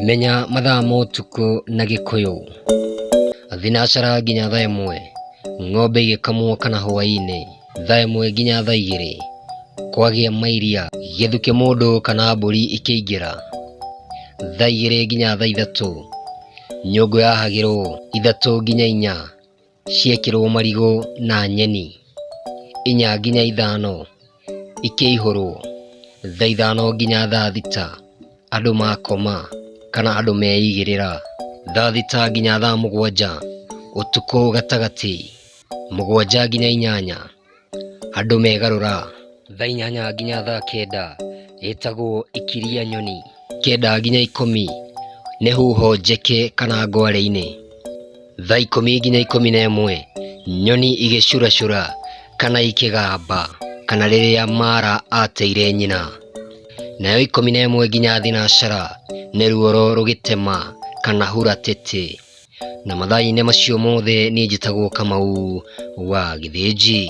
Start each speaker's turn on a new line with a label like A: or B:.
A: Menya mathaa ma ũtukũ na Gĩkũyũ. Thinacara nginya thaa 1, ng'ombe igĩkamwo kana hwaĩ-inĩ, thaa 1 nginya thaa 2, kwagĩa mairia, gĩthukĩ mũndũ kana mbũri ikĩingĩra, thaa 2 nginya thaa 3, nyũngũ yahagĩrwo, 3 nginya 4, ciekĩrwo marigũ na nyeni, 4 nginya 5, ikĩihũrwo, thaa 5 nginya thaa 6, andũ makoma kana andũ meigĩrĩra, thaa 6 nginya thaa 7, ũtukũ gatagatĩ, 7 nginya 8, andũ megarũra, thaa 8 nginya thaa 9, ĩtagwo ikiria nyoni, 9 nginya 10, nĩ huho njeke kana ngware-inĩ, thaa 10 nginya 11, nyoni igĩcuracura kana ikĩgamba kana rĩrĩa mara ateire nyina, nayo 11 nginya thinacara nĩ ruoro rũgĩtema kana huratĩtĩ, na mathaa-inĩ macio mothe niĩ njĩtagwo Kamau wa Gĩthĩnji.